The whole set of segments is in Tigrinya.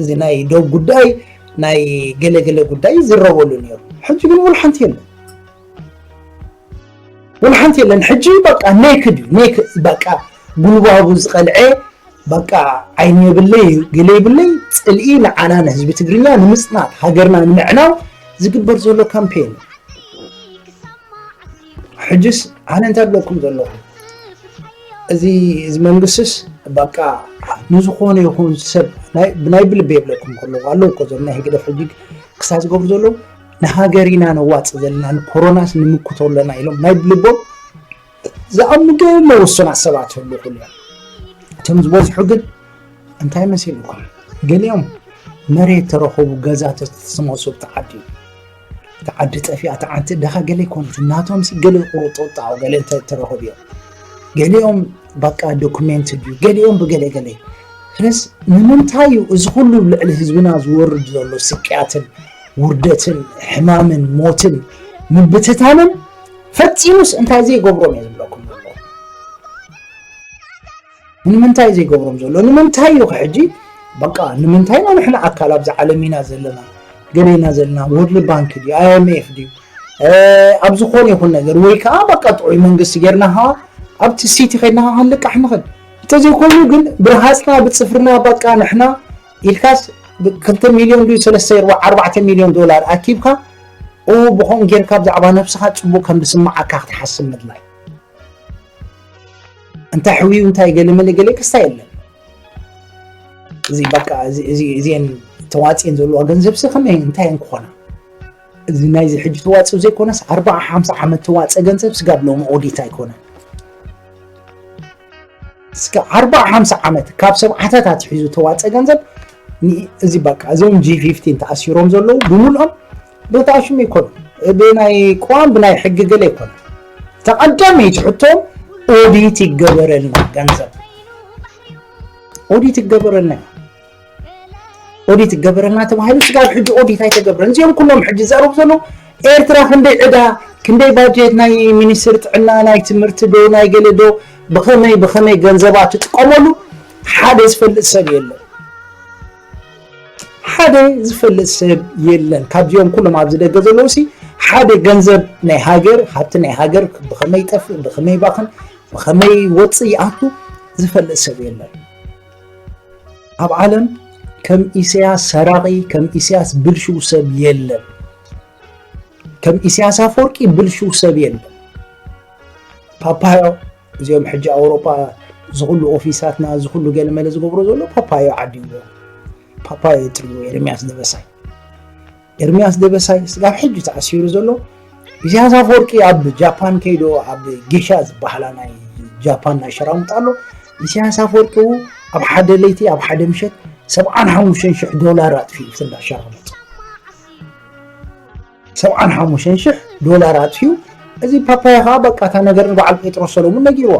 እዚ ናይ ደው ጉዳይ ናይ ገለገለ ጉዳይ ይዝረበሉ ነይሩ። ሕጂ ግን ወላ ሓንቲ የለን፣ ወላ ሓንቲ የለን። ሕጂ በቃ ኔክድ እዩ፣ ኔክ በቃ ጉልባቡ ዝቐልዐ በቃ ዓይኒ የብለይ ገለ የብለይ ጽልኢ ንዓና ንህዝቢ ትግርኛ ንምጽናት ሃገርና ንምዕናው ዝግበር ዘሎ ካምፔን። ሕጅስ ኣነ እንታይ ብለኩም ዘለኹ፣ እዚ እዚ መንግስትስ በቃ ንዝኾነ ይኹን ሰብ ብናይ ብልቢ የብለኩም ከለኹ ኣለዉ እኮ እዞም ናይ ህግደፍ ሕጂ ክሳ ዝገብሩ ዘለዉ ንሃገር ኢና ነዋፅእ ዘለና ንኮሮናስ ንምክቶ ኣለና ኢሎም ናይ ብልቦም ዝኣምኑ ገለ ውሱናት ሰባት ህሉ ይኽእሉ እዮም። እቶም ዝበዝሑ ግን እንታይ መሲልኩም? ገሊኦም መሬት ተረኸቡ ገዛ ተስመሱ ተዓዲ ተዓዲ ጠፊኣ ተዓንቲ ደኻ ገለ ይኮኑት ናቶም ሲ ገለ ቁርጡ ጣው ገለ ተረኸቡ እዮም። ገሊኦም በቃ ዶክሜንት ድዩ ገሊኦም ብገለ ገለ ስለስ ንምንታይ እዩ እዚ ኩሉ ልዕሊ ህዝብና ዝወርድ ዘሎ ስቅያትን ውርደትን ሕማምን ሞትን ምብትታንን ፈጺሙስ እንታይ ዘይገብሮም እየ ዝብለኩም ዘሎ። ንምንታይ ዘይገብሮም ዘሎ ንምንታይ እዩ ሕጂ በቃ ንምንታይ ኢና ንሕና ኣካል ኣብዚ ዓለም ኢና ዘለና ገለ ኢና ዘለና ወርልድ ባንክ ድዩ ኣይኤምኤፍ ድዩ ኣብ ዝኾነ ይኹን ነገር ወይ ከዓ በቃ ጥዑይ መንግስቲ ጌርና ከዓ ኣብቲ ሲቲ ከድና ከዓ ክንልቃሕ ንኽእል እንተዘይኮይኑ ግን ብርሃፅና ብፅፍርና በቃ ንሕና ኢልካስ ክልተ ሚልዮን ድዩ ሰለስተ ኣርባዕተ ሚልዮን ዶላር ኣኪብካ ብኸም ጌርካ ብዛዕባ ነብስኻ ፅቡቅ ከም ዝስማዓካ ክትሓስብ ምድላይ እንታይ ሕውዩ እንታይ ገለ መለ ገለ ክስታ የለን እዚ በቃ እዚን ተዋፅን ዘለዋ ገንዘብ ሲ ከመይ እንታይ እንክኾና እዚ ናይዚ ሕጂ ተዋፅኡ ዘይኮነስ ኣርባዓ ሓምሳ ዓመት ተዋፀ ገንዘብ ስጋብ ሎሚ ኦዲት ኣይኮነን እስከ ኣርባዓ ሓምሳ ዓመት ካብ ሰብዓታት ኣትሒዙ ተዋፀ ገንዘብ እዚ በቃ እዞም ጂ ፊፍቲን ተኣሲሮም ዘለዉ ብምልኦም ብተኣሽሙ ይኮኑ ብናይ ቅዋም ብናይ ሕጊ ገለ ይኮኑ ተቐዳመይቲ ሕቶም ኦዲት ይገበረልና ገንዘብ ኦዲት ይገበረልና ኦዲት ይገበረልና ተባሂሉ ስጋብ ሕጂ ኦዲት ኣይተገብረን እዚኦም ኩሎም ሕጂ ዘረቡ ዘለዉ ኤርትራ ክንደይ ዕዳ ክንደይ ባጀት ናይ ሚኒስትር ጥዕና ናይ ትምህርቲ ዶ ናይ ገለ ዶ ብኸመይ ብኸመይ ገንዘባ ትጥቀመሉ ሓደ ዝፈልጥ ሰብ የለን ሓደ ዝፈልጥ ሰብ የለን ካብዚኦም ኩሎም ኣብዚ ደገ ዘለዉ ሲ ሓደ ገንዘብ ናይ ሃገር ሃብቲ ናይ ሃገር ብኸመይ ይጠፍእ ብኸመይ ይባኽን ብኸመይ ይወፅእ ይኣቱ ዝፈልጥ ሰብ የለን ኣብ ዓለም ከም ኢሳያስ ሰራቒ ከም ኢሳያስ ብልሽው ሰብ የለን ከም ኢሳያስ ኣፈወርቂ ብልሽው ሰብ የለን ፓፓዮ እዚኦም ሕጂ ኣውሮፓ ዝኩሉ ኦፊሳትና ዝኩሉ ገለመለ ዝገብሮ ዘሎ ፓፓዮ ዓዲዎ ፓፓዮ ጥሪዎ ኤርሚያስ ደበሳይ ኤርሚያስ ደበሳይ ስጋብ ሕጂ ተኣሲሩ ዘሎ ኢሳያስ ኣፈወርቂ ኣብ ጃፓን ከይዶ ኣብ ጌሻ ዝበሃላ ናይ ጃፓን ናይ ሸራሙጣ ኣሎ ኢሳያስ ኣፈወርቂ ኣብ ሓደ ለይቲ ኣብ ሓደ ምሸት ሰብዓን ሓሙሽተን ሽሕ ዶላር ኣጥፊኡ ትንዳ ሸራሙጣ ሰብዓን ሓሙሽተን ሽሕ ዶላር ኣጥፊኡ እዚ ፓፓያ ከዓ በቃ እታ ነገር ንበዓል ጴጥሮስ ሰሎሙን ነጊርዎ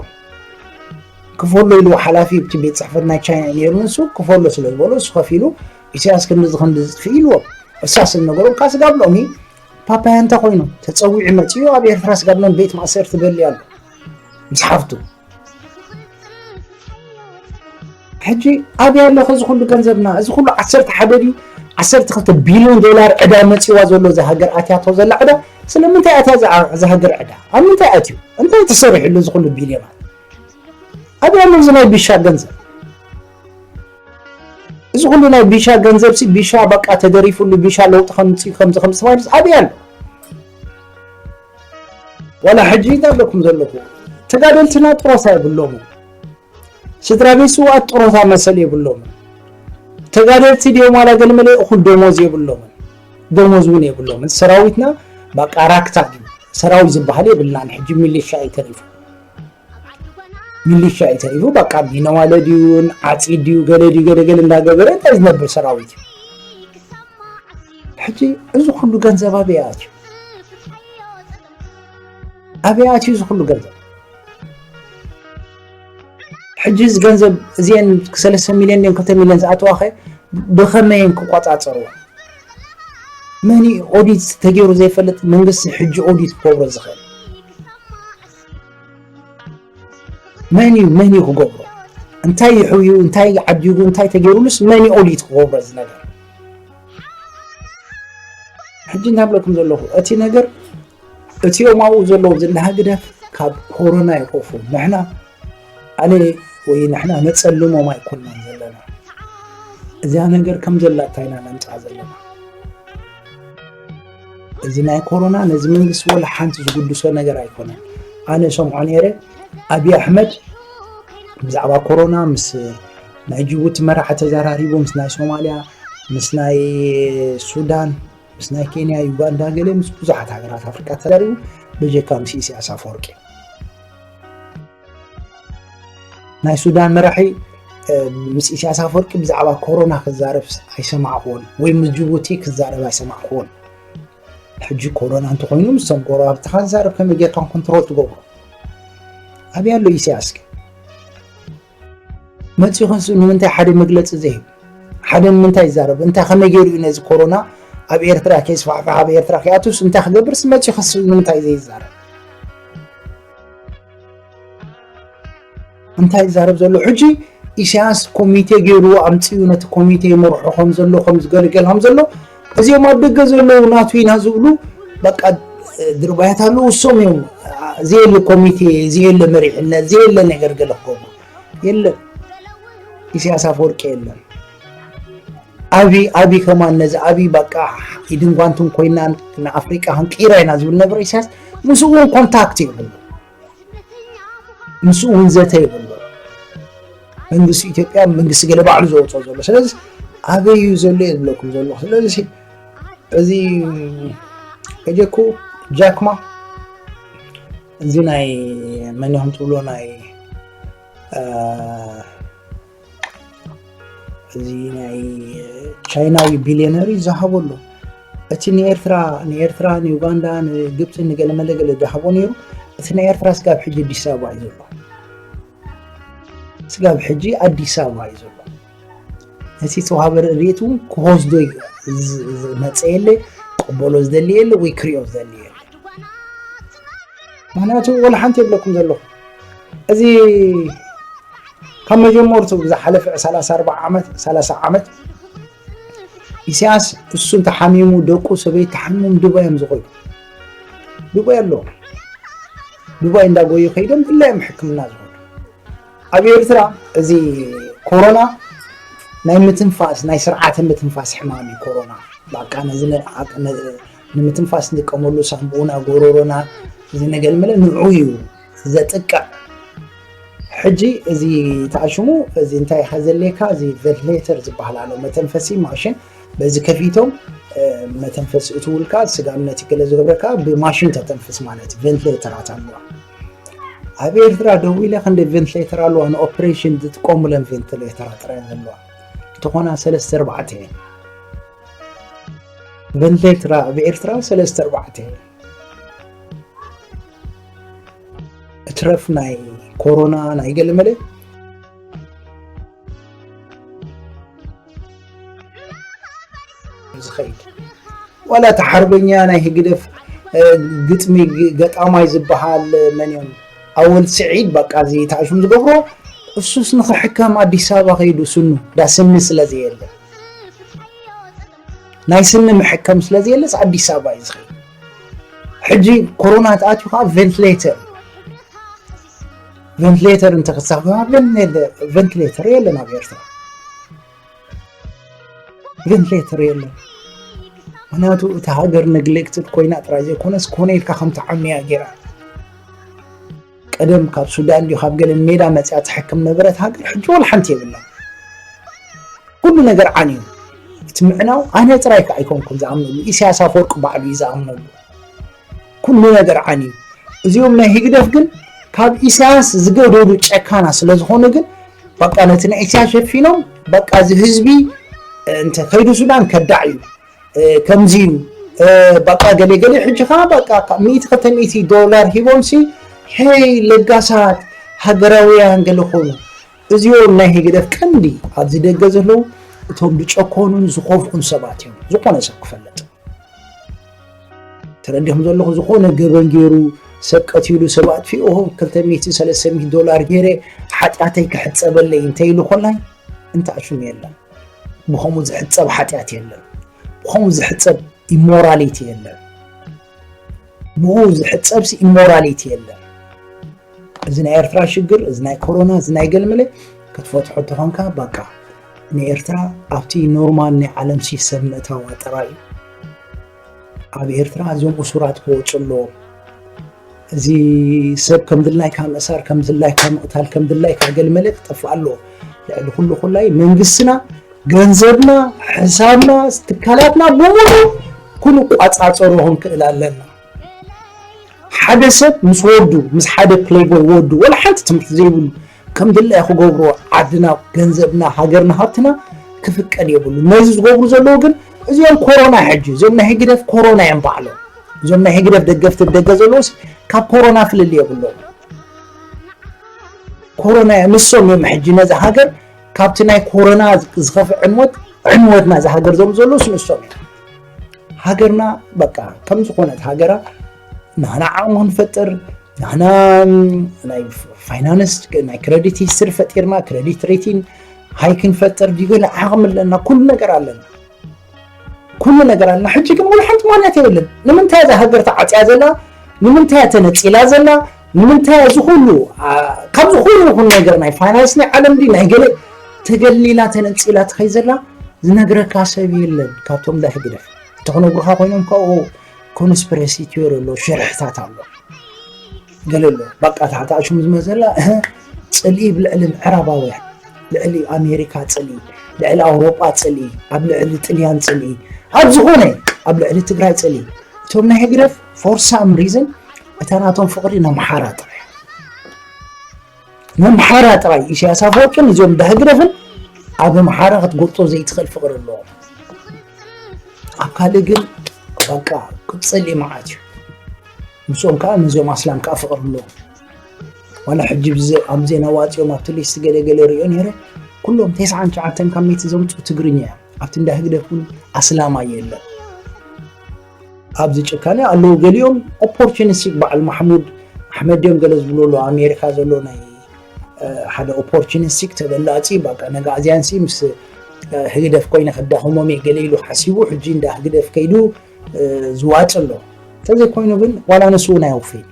ክፈሎ ኢሉ ሓላፊ እቲ ቤት ፅሕፈት ናይ ቻይና ነይሩ ንሱ ክፈሎ ስለ ዝበሎ እሱ ከፊሉ ኢሳያስ ክንድዚ ክንድዚ ጥፊ ኢልዎ እሳስ ነገሮም ካብ ስጋብ ሎሚ ፓፓያ እንተ ኮይኑ ተፀዊዑ መፂኡ ኣብ ኤርትራ ስጋብ ሎም ቤት ማእሰርቲ በሊ ኣሎ ምስ ሓፍቱ ሕጂ ኣብያ ኣለኸ እዚ ኩሉ ገንዘብና እዚ ኩሉ ዓሰርተ ሓደ ድዩ ዓሰርተ ክልተ ቢልዮን ዶላር ዕዳ መፂዋ ዘሎ እዚ ሃገር ኣትያቶ ዘላ ዕዳ ስለምንታይ ኣትያ እዚ ሃገር ዕዳ ኣብ ምንታይ ኣትዩ እንታይ ተሰሪሕሉ እዚ ኩሉ ቢልዮናት ኣብያ ኣሎ እዚ ናይ ቢሻ ገንዘብ እዚ ኩሉ ናይ ቢሻ ገንዘብ ሲ ቢሻ በቃ ተደሪፉሉ ቢሻ ለውጢ ከምፅኡ ከምዚ ከምዚ ተባሂሉ ኣበይ ኣሎ ዋላ ሕጂ ይዛለኩም ዘለኩ ተጋደልትና ጥሮታ የብሎምን ስድራ ቤት ስውኣት ጥሮታ መሰል የብሎምን ተጋደልቲ ድዮም ዋላ ገለመለ እኹል ደሞዝ የብሎምን ደሞዝ እውን የብሎምን ሰራዊትና በቃ ራክታ ድዩ ሰራዊት ዝበሃል የብልናን ሕጂ ሚሊሻ እዩ ተሪፉ ሚሊሻ እዩ ተሪፉ በቃ ሚነዋለ ድዩን ዓፂድ ድዩ ገለ ድዩ ገለ ገለ እንዳገበረ እንታይ ዝነብር ሰራዊት እዩ ሕጂ እዚ ኩሉ ገንዘብ ኣበይ ኣትዩ ኣበይ ኣትዩ እዚ ኩሉ ገንዘብ ሕጂ እዚ ገንዘብ እዚአን ሰለስተ ሚልዮን ድን ክልተ ሚልዮን ዝኣተዋኸ ብኸመየን ክቆፃፀርዎ መን ኦዲት ተገይሩ ዘይፈልጥ መንግስቲ ሕጂ ኦዲት ክገብሮ ዝኽእል መን እዩ መን እዩ ክገብሮ እንታይ ይሕውዩ፣ እንታይ ዓዲጉ፣ እንታይ ተገይሩሉስ መን ይኦል እዩ ትገብሮ እዚ ነገር? ሕጂ እንታይ ብለኩም ዘለኹ፣ እቲ ነገር እቲኦም ኣብኡ ዘለዉ ዝንሃ ግደፍ ካብ ኮሮና ይኸፉ። ንሕና ኣነ ወይ ንሕና ነጸልሞም ኣይኮንናን ዘለና። እዚኣ ነገር ከም ዘላታ ኢና ነምጽኣ ዘለና። እዚ ናይ ኮሮና ነዚ መንግስቲ ወላ ሓንቲ ዝጉድሶ ነገር ኣይኮነን። ኣነ ሰምዖ ነይረ፣ ኣብይ ኣሕመድ ብዛዕባ ኮሮና ምስ ናይ ጅቡቲ መራሒ ተዘራሪቡ፣ ምስ ናይ ሶማልያ፣ ምስ ናይ ሱዳን፣ ምስ ናይ ኬንያ፣ ዩጋንዳ፣ ገለ ምስ ብዙሓት ሃገራት ኣፍሪቃ ተዘራሪቡ፣ በጀካ ምስ ኢሳያስ ኣፈወርቂ። ናይ ሱዳን መራሒ ምስ ኢሳያስ ኣፈወርቂ ብዛዕባ ኮሮና ክዛረብ ኣይሰማዕኩዎን፣ ወይ ምስ ጅቡቲ ክዛረብ ኣይሰማዕኩዎን። ሕጂ ኮሮና እንተኾይኑ ምስቶም ጎረባብትኻ ክዛረብ ከመይ ጌርካ ኮንትሮል ትገብሮ? ኣበይ ኣሎ ኢሳያስ ከ? መፂኡ ክንሱ ንምንታይ ሓደ መግለፂ ዘይህብ? ሓደ ንምንታይ ይዛረብ? እንታይ ከመይ ገይሩ እዩ ነዚ ኮሮና ኣብ ኤርትራ ከይስፋሕፋሕ፣ ኣብ ኤርትራ ከይኣቱስ እንታይ ክገብርስ መፂኡ ክንሱ ንምንታይ ዘይዛረብ? እንታይ ይዛረብ ዘሎ? ሕጂ ኢሳያስ ኮሚቴ ገይሩ ኣምፂኡ ነቲ ኮሚቴ ይመርሖ ከም ዘሎ፣ ከም ዝገለገል ከም ዘሎ፣ እዚኦም ኣብ ደገ ዘለዉ ናቱ ኢና ዝብሉ በቃ ድርባያት ኣለዉ። እሶም እዮም ዘየለ ኮሚቴ፣ ዘየለ መሪሕነት፣ ዘየለ ነገር ገለ ክገብሩ የለን። ኢሳያስ ኣፈወርቂ የለን። ኣቢ ኣቢ ከማን ነዚ ኣቢ በቃ ኢድን ጓንትን ኮይና ንኣፍሪቃ ክንቅይራ ኢና ዝብል ነበር ኢሳያስ። ምስኡ እውን ኮንታክት የብሉ፣ ምስኡ እውን ዘተ የብሉ። መንግስቲ ኢትዮጵያ መንግስቲ ገለ ባዕሉ ዘወፅኦ ዘሎ። ስለዚ ኣበይ እዩ ዘሎ እየ ዝብለኩም ዘለኹ። ስለዚ እዚ እጀኩ ጃክማ እዚ ናይ መን ኢኹም ትብሎ ናይ እዚ ናይ ቻይናዊ ቢልዮነር እዩ ዝሃቦ ኣሎ። እቲ ንኤርትራ ንኤርትራ ንዩጋንዳ ንግብፂ ንገለመለ ገለ ዝሃቦ ነይሩ። እቲ ናይ ኤርትራ ስጋብ ሕጂ ኣዲስ ኣበባ እዩ ዘሎ። ስጋብ ሕጂ ኣዲስ ኣበባ እዩ ዘሎ። እቲ ዝተዋሃበ ርእየት እውን ክወስዶ ዝመፀ የለ፣ ቅበሎ ዝደሊ የለ ወይ ክሪኦ ዝደሊ የለ። ምክንያቱ ወላ ሓንቲ የብለኩም ዘለኹ። እዚ ካብ መጀመርቱ ብዝሓለፈ ሰላሳ ኣርባዓ ዓመት፣ ሰላሳ ዓመት ኢሳያስ እሱ እንተሓሚሙ፣ ደቁ ሰበይት ተሓሚሙ ዱባይ እዮም ዝኸዱ። ዱባይ ኣለዉ። ዱባይ እንዳጎዩ ከይዶም ድላዮም ሕክምና ዝኸዱ። ኣብ ኤርትራ እዚ ኮሮና ናይ ምትንፋስ፣ ናይ ስርዓተ ምትንፋስ ሕማም እዩ ኮሮና። በቃ ነዚ ነ-፣ ነ-፣ ንምትንፋስ ንጥቀመሉ ሳንቡኡና፣ ጎሮሮና፣ እዚ ነገር ምለ ንዑ እዩ ዘጥቅዕ። ሕጂ እዚ ተኣሽሙ፣ እዚ እንታይ ኢኻ ዘድልየካ? እዚ ቨንቲሌተር ዝበሃል ኣሎ፣ መተንፈሲ ማሽን። በዚ ከፊቶም፣ እ፣ መተንፈሲ እትውልካ፣ ስጋብ ነቲ ገለ ዝገብረካ ብማሽን ተተንፍስ ማለት እዩ። ቨንቲሌተራት ኣለዋ። ኣብ ኤርትራ ደው ኢለ ክንደይ ቨንቲሌተር ኣለዋ፣ ንኦፕሬሽን ዝጥቀሙለን ቨንቲሌተራት ጥራይ ዘለዋ። እንተኾና ሰለስተ ኣርባዕተ እየን። ቨንቲሌተር ኣብ ኤርትራ ሰለስተ ኣርባዕተ እየን። እትረፍ ናይ ኮሮና ናይ ገለመለ ዝኸይድ። ዋላ እቲ ሓርበኛ ናይ ህግደፍ፣ እ፣ ግጥሚ ግ-፣ ገጣማይ ዝበሃል መን እዮም? ኣወል ስዒድ፣ በቃ፣ እዚ ተኣሽሙ ዝገብሮ፣ እሱስ ንኽሕከም ኣዲስ ኣበባ ከይዱ ስኑ፣ ዳ ስኒ ስለ ዘየለ። ናይ ስኒ መሐከም ስለ ዘየለስ ኣዲስ ኣበባ እዩ ዝኸይድ። ሕጂ ኮሮና ተኣትዩ ከዓ ቨንቲሌተር፣ ቨንቲሌተር እንተክሳብ ቨንቲሌተር የለን ኣብ ኤርትራ። ቨንቲሌተር የለን። ምክንያቱ እታ ሃገር ነግሌክትድ ኮይና ጥራይ ዘይኮነስ ኮነ ኢልካ ከም ትዓምያ ገይራ። ቀደም ካብ ሱዳን ድዩ ካብ ገለ ሜዳ መጽያ ትሕክም ነበረት ሃገር፣ ሕጂ ወላ ሓንቲ የብላ። ኩሉ ነገር ዓንዩ። እቲ ምዕናው ኣነ ጥራይ ከ ኣይኮንኩን ዝኣምነሉ፣ ኢሳያስ ኣፈወርቂ ባዕሉ እዩ ዝኣምነሉ። ኩሉ ነገር ዓንዩ። እዚኦም ናይ ህግደፍ ግን ካብ ኢሳያስ ዝገደሉ ጨካና ስለ ዝኾኑ ግን በቃ ነቲ ናይ ኢሳያስ ሸፊኖም በቃ እዚ ህዝቢ እንተ ከይዱ ሱዳን ከዳዕ እዩ። እ፣ ከምዚ እዩ። እ፣ በቃ ገለ ገለ ሕጂ ኸዓ በቃ ካብ ሚእቲ ክልተ ሚእቲ ዶላር ሂቦምሲ፣ ሄይ ለጋሳት ሃገራውያን ገለ ኾኑ። እዚኦም ናይ ህግደፍ ቀንዲ ኣብዚ ደገ ዘለዉ እቶም ዝጨኮኑን ዝኸፍኡን ሰባት እዮም። ዝኾነ ሰብ ክፈልጥ። ተረዲኹም ዘለኹ ዝኾነ ገበን ገይሩ ሰብ ቀቲሉ ሰብ ኣጥፊኡ ክልተ ሚእቲ ሰለስተ ሚእቲ ዶላር ገይረ ሓጢኣተይ ክሕጸበለይ እንተ ኢሉ ኮላይ እንታይ ሽም የለን። ብኸምኡ ዝሕጸብ ሓጢኣት የለን። ብኸምኡ ዝሕጸብ ኢሞራሊቲ የለን። ብኡ ዝሕጸብሲ ኢሞራሊቲ የለን። እዚ ናይ ኤርትራ ሽግር፣ እዚ ናይ ኮሮና፣ እዚ ናይ ገልመለ ክትፈትሖ ተኾንካ በቃ ንኤርትራ ኣብቲ ኖርማል ናይ ዓለም ሲስተም ምእታዋ ጥራይ እዩ። ኣብ ኤርትራ እዞም እሱራት ክወፁ ኣለዎም። እዚ ሰብ ከም ድላይካ ምእሳር፣ ከም ድላይካ ምቕታል፣ ከም ድላይካ ገልመለ ክጠፍእ ኣለዎ። ልዕሊ ኩሉ ኩላይ መንግስትና ገንዘብና፣ ሕሳብና፣ ትካላትና ብምሉ ክንቋጻጸሮ ክንክእል ኣለና። ሓደ ሰብ ምስ ወዱ፣ ምስ ሓደ ፕሌይቦይ ወዱ፣ ወላ ሓንቲ ትምህርቲ ዘይብሉ ከም ድላዩ ክገብሮ ዓድና፣ ገንዘብና፣ ሃገርና፣ ሃብትና ክፍቀድ የብሉ። ነዚ ዝገብሩ ዘለዉ ግን እዚኦም ኮሮና ሕጂ፣ እዚኦም ናይ ህግደፍ ኮሮና እዮም ባዕሎም። እዞም ናይ ህግደፍ ደገፍቲ ደገ ዘለዉስ ካብ ኮሮና ፍልልይ የብሎም። ኮሮና እዮም፣ ንሶም እዮም ሕጂ ነዚ ሃገር ካብቲ ናይ ኮሮና ዝኸፍእ ዕንወት፣ ዕንወት ናዚ ሃገር ዞም ዘለዉስ ንሶም እዮም። ሃገርና በቃ ከም ዝኾነት ሃገራ ናህና ዓቕሚ ክንፈጥር፣ ናህና ናይ ፋይናንስ፣ ናይ ክረዲት ሂስትሪ ፈጢርና፣ ክረዲት ሬቲን ሃይ ክንፈጥር ዲጎለ ዓቕሚ ኣለና፣ ኩሉ ነገር ኣለና። ኩሉ ነገር ኣለና። ሕጂ ግን ወላ ሓንቲ ማንነት የብልን። ንምንታይ እዛ ሃገር ተዓጽያ ዘላ? ንምንታይ እያ ተነጺላ ዘላ? ንምንታይ እዚ ኩሉ፣ አ፣ ካብዚ ኩሉ ይኹን ነገር ናይ ፋይናንስ ናይ ዓለም ድዩ ናይ ገለ ተገሊላ ተነጺላ ትኸይ ዘላ ዝነግረካ ሰብ የለን ካብቶም ዳ ህግደፍ። እንተ ክነግሩኻ ኮይኖም ካብኡ ኮንስፒረሲ ቲዮሪ ኣሎ፣ ሽርሕታት ኣሎ። ገለ ኣሎ። በቃ ታሕቲ ኣሽሙ ዝመዘላ፣ እህ፣ ጽልኢ ብልዕሊ ምዕራባውያን፣ ልዕሊ ኣሜሪካ ጽልኢ፣ ልዕሊ ኣውሮጳ ጽልኢ፣ ኣብ ልዕሊ ጥልያን ጽልኢ፣ ኣብ ዝኾነ፣ ኣብ ልዕሊ ትግራይ ጽልኢ። እቶም ናይ ህግደፍ for some reason እታ ናቶም ፍቕሪ ነምሓራ ጥራይ። ነምሓራ ጥራይ። ኢሳያስ ኣፈወርቅን እዞም ዳ ህግደፍን ኣብ ኣምሓራ ክትጎርጦ ዘይትኽእል ፍቕሪ ኣለዎም። ኣብ ካልእ ግን በቃ ቅጽል እዩ መዓት እዩ። ምስኦም ከዓ ነዚኦም ኣስላም ከዓ ፍቕሪ ኣለዎም። ዋላ ሕጂ ብዘ-፣ ኣብ ዜና ዋፂኦም ኣብቲ ሊስት ገለ ገለ ሪኦ ነይረ። ኩሎም ተስዓን ትሽዓተን ካብ ሚእቲ ዘምፅኡ ትግርኛ እዮም። ኣብቲ እንዳ ህግደፍ እውን ኣስላማይ የለን። ኣብዚ ጭካኔ ኣለዉ። ገሊኦም ኦፖርቹኒስቲክ በዓል ማሕሙድ ኣሕመድ ድዮም ገለ ዝብሉ ኣለዉ። ኣሜሪካ ዘሎ ናይ፣ እ፣ ሓደ ኦፖርቹኒስቲክ ተበላፂ በቃ ነጋእዝያንሲ ምስ፣ እ፣ ህግደፍ ኮይነ ከዳኽሞም እየ ገለ ኢሉ ሓሲቡ ሕጂ እንዳ ህግደፍ ከይዱ፣ እ፣ ዝዋፅ ኣሎ። እንተዘይኮይኑ ግን ዋላ ንሱ እውን ኣየውፍይን።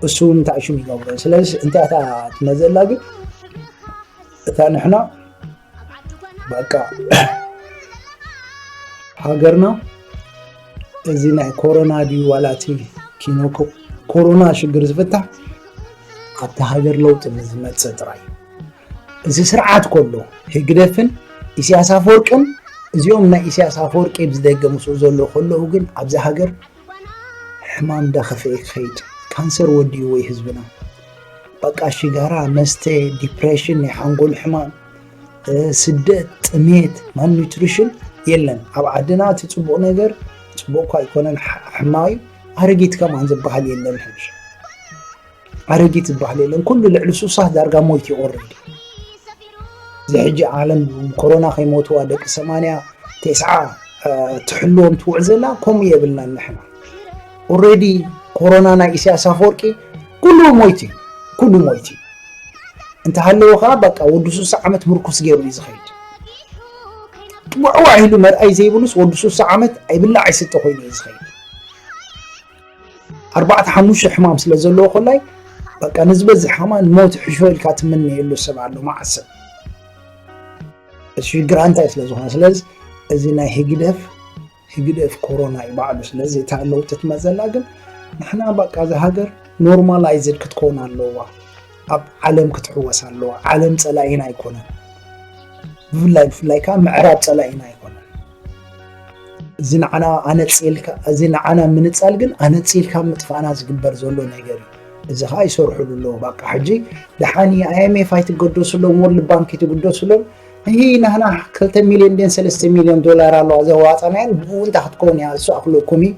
እሱ እውን እንታይ ሽም ይገብሮ። ስለዚ እንታይ እታ ትመዘላ ግን እታ ንሕና በቃ ሃገርና እዚ ናይ ኮሮና ድዩ ዋላ እቲ ኪኖ ኮ-፣ ኮሮና ሽግር ዝፍታሕ ኣብቲ ሃገር ለውጢ ምስ ዝመጽእ ጥራይ። እዚ ስርዓት ከሎ ህግደፍን ኢሳያስ ኣፈወርቅን እዚኦም ናይ ኢሳያስ ኣፈወርቂ ብዝደገ ምስኡ ዘሎ ከለዉ ግን ኣብዚ ሃገር ሕማም እንዳኸፍአ ይኸይድ። ካንሰር ወዲእዎ እዩ ህዝብና። በቃ ሽጋራ፣ መስተ፣ ዲፕሬሽን፣ ናይ ሓንጎል ሕማም፣ እ፣ ስደት፣ ጥሜት፣ ማልኒትሪሽን የለን። ኣብ ዓድና እቲ ጽቡቕ ነገር፣ ጽቡቕ እኳ ኣይኮነን፣ ሕ-፣ ሕማቕ እዩ። ኣረጊት ከማን ዝበሃል የለን ሕጂ። ኣረጊት ዝበሃል የለን። ኩሉ ልዕሊ ሱሳ ዳርጋ ሞይቱ እዩ ኦልሬዲ። እዚ ሕጂ ዓለም ብኮሮና ከይሞትዋ ደቂ ሰማንያ፣ ተስዓ፣ እ፣ ትሕልዎም ትውዕ ዘላ፣ ከምኡ የብልናን ንሕና። ኦልሬዲ ኮሮና ናይ ኢሳያስ ኣፈወርቂ ኩሉ ሞይቱ እዩ። ኩሉ ሞይቱ እዩ። እንተሃለወ ኸዓ በቃ ወዲ ሱሳ ዓመት ምርኩስ ገይሩ እዩ ዝኸይድ። ጥዋዕዋዕ ኢሉ መርኣይ ዘይብሉስ ወዲ ሱሳ ዓመት ኣይብላዕ ኣይስተ ኮይኑ እዩ ዝኸይድ። ኣርባዕተ ሓሙሽተ ሕማም ስለ ዘለዎ ኮላይ በቃ ንዝበዝሕ ከማን ሞት ሕሾ ኢልካ ትምነየሉ ሰብ ኣሎ መዓት ሰብ። እቲ ሽግር እንታይ ስለ ዝኾነ፣ ስለዚ እዚ ናይ ህግደፍ፣ ህግደፍ ኮሮና እዩ ባዕሉ። ስለዚ እታ ለውጢ ትመዘላ ግን ንሕና በቃ እዛ ሃገር ኖርማላይዝድ ክትኮን ኣለዋ። ኣብ ዓለም ክትሕወስ ኣለዋ። ዓለም ጸላኢና ኣይኮነን። ብፍላይ፣ ብፍላይ ከዓ ምዕራብ ጸላኢና ኣይኮነን። እዚ ንዓና ኣነጺልካ፣ እዚ ንዓና ምንጻል ግን ኣነጺልካ ምጥፋእና ዝግበር ዘሎ ነገር እዩ። እዚ ከዓ ይሰርሕሉ ኣለዉ። በቃ ሕጂ ደሓን ኣይ ኤም ኤፍ ኣይትገደሱሎም፣ ወርልድ ባንክ ኣይትግደሱሎም። ይህ ናህና ክልተ ሚልዮን ድን ሰለስተ ሚልዮን ዶላር ኣለዋ ዘዋፀናየን፣ ብኡ እንታይ ክትከውን እያ፣ እሱ ኣኽለኩም እዩ።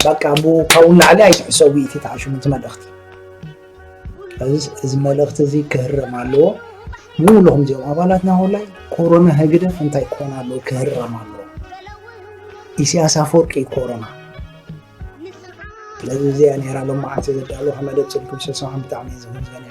በቃ ብኡ ካብኡ ንላዕሊ ኣይትሕሰቡ፣ እቲ ተዓሽሙ እቲ መልእኽቲ። እዚ፣ እዚ መልእኽቲ እዚ ክህረም ኣለዎ። ሙሉ ከምዚኦም ኣባላትና ኮላይ ኮሮና ህግደፍ እንታይ ክኾን ኣለዎ፣ ክህረም ኣለዎ። ኢሳያስ ኣፈወርቂ እዩ ኮሮና። ስለዚ እዚኣ ነራ ሎም መዓልቲ ዘዳለኹ መደብ ጽልኩም ሰሰማን ብጣዕሚ እየ ዘመስገን።